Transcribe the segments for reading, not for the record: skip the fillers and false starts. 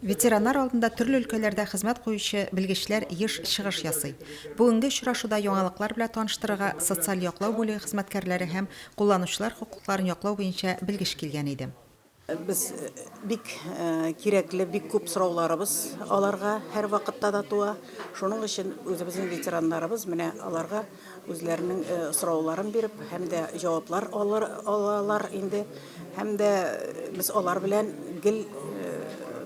Ветераннар алдында төрле өлкәләрдә хезмәт куючы белгечләр еш чыгыш ясый. Бүгенге очрашуда яңалыклар белән таныштырырга социаль яклау бүлеге хезмәткәрләре һәм кулланучылар хокукларын яклау буенча белгеч килгән иде. Без бик кирәкле, бик күп сорауларыбыз аларга һәрвакытта да туа. Шуның өчен үзебезнең ветераннарыбыз менә аларга үзләренең сорауларын биреп һәм дә җаваплар алыр, алалар инде. Һәм дә без алар белән гел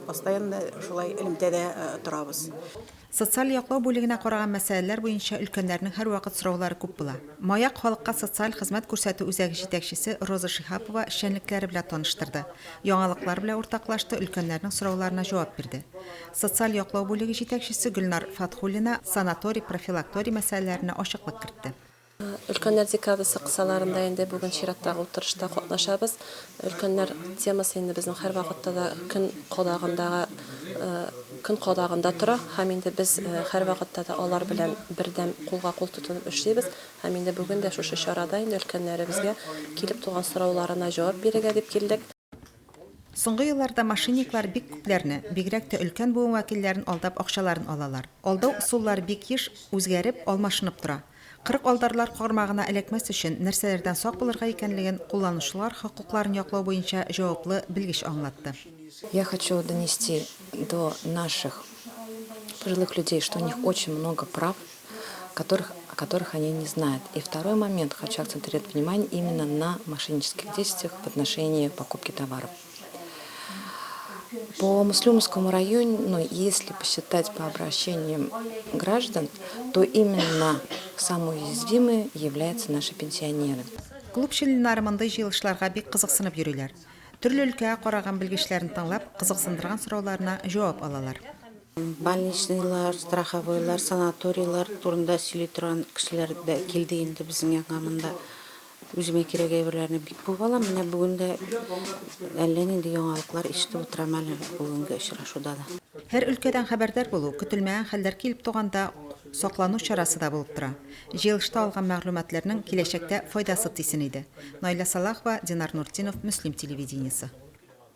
постоянно шулай элемтәдә торабыз. Социаль яклау бүлегенә караган мәсьәләләр буенча өлкәннәрнең һәрвакыт сораулары күп була. Маяк халыкка социаль хезмәт күрсәтү үзәге җитәкчесе Роза Шиһапова эшчәнлекләре белән таныштырды, яңалыклар белән уртаклашты, өлкәннәрнең сорауларына җавап бирде. Социаль яклау бүлеге җитәкчесе Гөлнар Фатхуллина санаторий-профилакторий мәсьәләләренә ачыклык кертте. Өлкәннәр декадасы кысаларында инде бүген чираттагы утырышта катнашабыз. Өлкәннәр темасы инде безнең һәрвакытта да көн кадагындагы көн кадагында тора һәм инде без һәрвакытта да алар белән бердәм кулга-кул тотынып эшлибез. Һәм инде бүген дә шушы чарада инде өлкәннәребезгә килеп туган сорауларына җавап бирергә дип килдек. Соңгы елларда мошенниклар бик күпләрне, бигрәк тә өлкән буын вәкилләрен алдап акчаларын алалар. Алдау ысуллары бик еш үзгәреп, алмашынып тора. Кырык алдарлар кармагына эләкмәс өчен нәрсәләрдән сак булырга икәнлеген кулланучылар хокукларын яклау буенча җаваплы белгеч аңлатты. Я хочу донести до наших пожилых людей, что у них очень много прав, которых, о которых они не знают. И второй момент, хочу акцентировать внимание именно на мошеннических действиях в отношении покупки товаров. По Муслюмовскому району, ну, если посчитать по обращениям граждан, то именно самые уязвимые являются наши пенсионеры. Клуб членнары мондый җыелышларга бик кызыксынып йөриләр. Төрле өлкәгә караган белгечләрне тыңлап, кызыксындырган сорауларына җавап алалар. Больничныйлар, страховойлар, санаторийлар турында сөйли торган кешеләр дә килде инде безнең янга монда. Үземә кирәк әйберләрне бик күп алам. Менә бүген дә әллә нинди яңалыклар ишетеп утырам әле бүгенге очрашуда да. Һәр өлкәдән хәбәрдар булу, көтелмәгән хәлләр килеп туганда саклану чарасы да булып тора. Җыелышта алган мәгълүматларның киләчәктә файдасы тисен иде. Наилә Салахова, Динар Нуртдинов, Мөслим телевидениесе.